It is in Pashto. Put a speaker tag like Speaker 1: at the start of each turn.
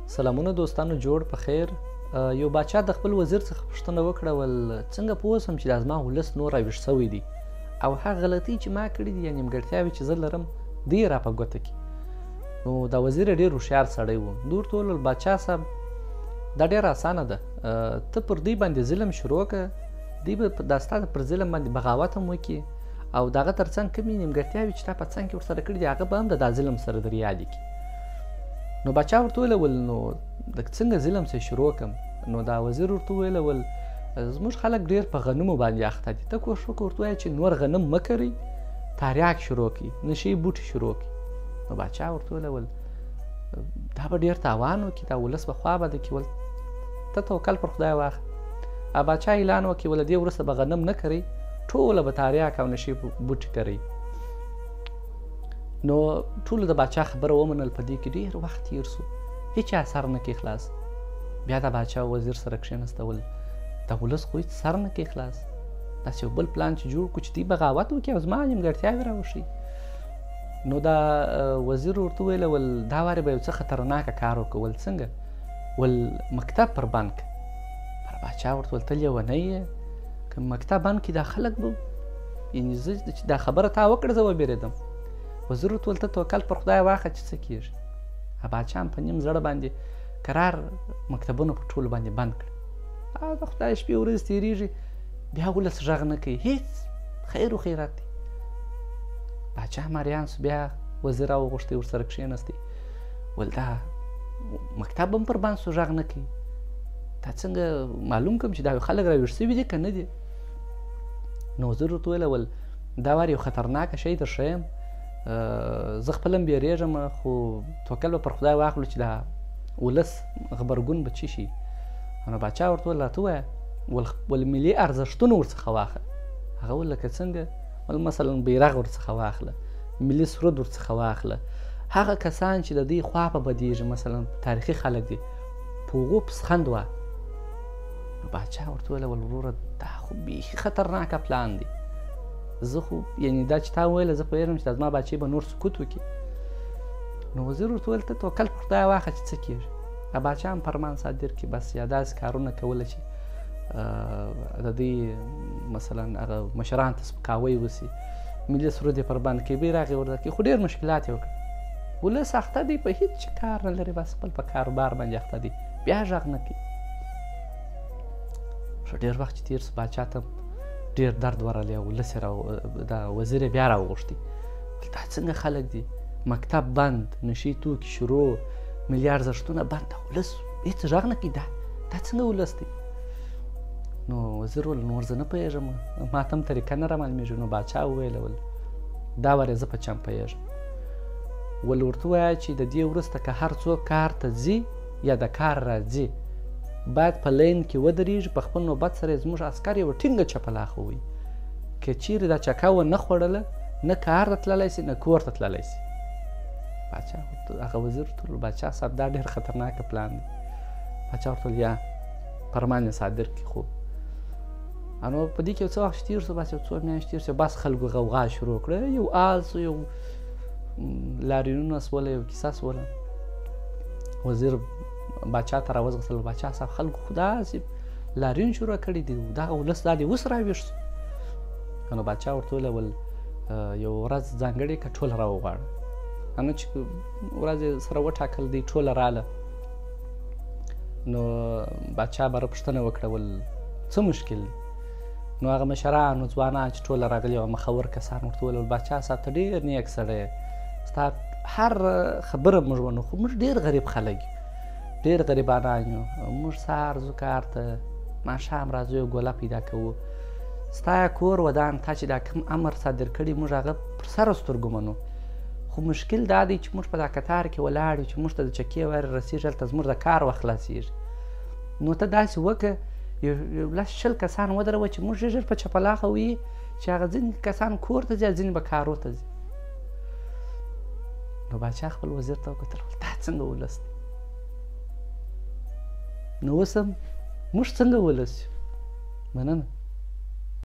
Speaker 1: سلامونه دوستانو، جوړ په خیر. یو باچا د خپل وزیر څخه پوښتنه وکړه، ول څنګه پوه سم چې دا زما ولس نور راویښ سوی دی او هغه غلطۍ چې ما کړې دي یا نیمګړتیاوې چې زه لرم دی را په ګوته کړي. نو دا وزیر ډېر هوښیار سړی و. ده ورته وویل، باچا صاحب دا ډېره اسانه ده، ته پر دوی باندې ظلم شروع کړه، دوی به دا ستا پر ظلم باندې بغاوت هم وکړي او د هغه ترڅنګ کومې نیمګړتیاوې چې تا په څنګ کې ورسره کړي دي هغه به هم د دا ظلم سره در یادې کړي. نو باچا ورته وویل، ول نو د څنګه ظلم څه شروع کړم؟ نو دا وزیر ورته وویل، ول زموږ خلک ډېر په غنمو باندې اخته دي، ته کوښښ وکړه ورته ووایه چې نور غنم مه کرئ، تاریاک شروع کړئ، نشې بوټي شروع کړئ. نو باچا ورته وویل، ول دا به ډېر تاوان وکړي، دا ولس به خوا بده کړي، ول ته توکل پر خدای واخله. باچا اعلان وکړي، ول دې وروسته به غنم نه کرئ، ټوله به تاریاک او نشې بوټي کرئ. نو ټولو د باچا خبره ومنل. په دې کې ډېر وخت تېر سو، هیچا سر نه کوي خلاص. بیا د باچا وزیر سره کښېنستول، دا ولس خو هېڅ سر نه کوي خلاص، داسې یو بل پلان چې جوړ کړو چې دوی بغاوت وکړي او زما نیمګړتیاوې راوښيي. نو دا وزیر ورته وویل، ول دا وارې به یو څه خطرناکه کار وکړو. ول څنګه؟ ول مکتب پر بند کړه. پر باچا ورته ول ته لیونی یې، که مکتب بند کړي دا خلک به یعنې زه چې دا خبره تا وکړه زه وبېرېدم. وزیر ورته وویل، ته توکل پر خدای واخه چې څه کېږي. باچا هم په نیم زړه باندې کرار مکتبونه په ټولو باندې بند کړ. د خدای شپې ورځې تېرېږي، بیا ولس غږ نه کوي، هېڅ خیر و خیرات دی. باچا مریان سو، بیا وزیر راوغوښتی، ورسره کښېنستی، ول دا مکتب هم پر بند سو، غږ نه کوي، دا څنګه معلوم کړم چې دا خلک راویښ سوي دي که نه دي؟ نو وزیر ورته وویل، ول دا وار یو خطرناکه شی در ښیم، زه خپل هم بیریږم، خو توکل به پر خدای واخلو چې دا ولس غبرګون به چی شي. نو باچا ورته وویل، راته ووایه، ول ملي ارزښتونه ورڅخه واخله. هغه ول لکه څنګه؟ ول مثلا بیرغ ورڅخه واخله، ملي سرود ورڅخه واخله، هغه کسان چې د دوی خوا په بدېږي مثلا تاریخي خلک دي په هغو پسخند وه. نو باچا ورته وویل، ول وروره دا خو بیخي خطرناکه پلان دی، زه خو یعنې دا چې تا وویله زه پوهېږم چې دا زما باچې به نور سکوت وکړي. نو وزیر ورته وویل، ته توکل پر خدای واخه چې څه کېږي. باچا هم فرمان صادر کړي، بس یا داسې کارونه کوله چې د دوی مثلا هغه مشران ته سپکاوی وسي، ملي سرود یې پر بند کړي، بیرغ یې ورته کړي، خو ډېر مشکلات یې وکړل. ولس اخته دی، په هېڅ کار نه لري، بس خپل په کاروبار باندې اخته دی، بیا غږ نه کوي. ښه ډېر وخت چې تېر سو، باچا ته ډېر درد ورغلی، ولس یې دا وزیر یې بیا راوغوښتی، دا څنګه خلک دي، مکتب بند، نشې توکي شروع، ملي ارزښتونه بند، دا ولس هېڅ غږ نه کوي، دا څنګه ولس دی؟ نو وزیر وویل، نور زه نه پوهېږم، ما ته هم طریقه نه رامعلومېږي. نو باچا وویل، ول دا وارې زه په چم پوهېږم، ول ورته ووایه چې د دې وروسته که هر څوک کار ته ځي یا د کار راځي باید په لین کې ودرېږي، په خپل نوبت سره زموږ عسکر یوه ټینګه چپلاخه ووایي، که چیرې دا چکه ونه خوړله نه کار ته تللی سي نه کور ته تللی سي. باچا هغه وزیر ورته وویل، باچا صاحب دا ډېر خطرناکه پلان دی. باچا ورته وویل، یا فرمان یې صادر کړي. خو نو په دې کې یو څه وخت چې تېر سو، بس یو څو میاشتې تېر سو، بس خلکو غوغا شروع کړه، یو آل سو، یو لاریونونه سوله، یو کیسه سوله. وزیر باچا ته راوځغستل، باچا صاحب خلکو خو داسې لاریون شروع کړی دی، دغه ولس دا دی اوس راویښ سو. نو باچا ورته وویل، ول یو ورځ ځانګړې که ټوله راوغواړه. نو چې ورځ یې سره وټاکل، دی ټوله راله. نو باچا باره پوښتنه وکړه، ول څه مشکل دی؟ نو هغه مشران ځوانان چې ټوله راغلي وه، مخور کسان ورته وویل، باچا صاحب ته ډېر نیک سړی یې، ستا هر خبره موږ ونه، خو موږ ډېر غریب خلک یو، ډېر غریبانان یو، موږ سهار ځو کار ته، ماښام راځو، یو ګوله پیدا کوو، ستا کور ودان، تا چې دا کوم امر صادر کړي موږ هغه پر سر سترګو منو، خو مشکل دا دی چې موږ په دا کتار کې ولاړ یو چې موږ ته د چکې وارې رسېږي، هلته زموږ د کار وخت خلاصېږي. نو ته داسې وکړه، یو لس شل کسان ودروه چې موږ ژر ژر په چپلاخه ویي چې هغه ځینې کسان کور ته ځي، ځینې به کارو ته ځي. نو باچا خپل وزیر ته وکتل، دا څنګه ولس دی؟ نو اوس هم موږ څنګه ولس یو؟ مننه.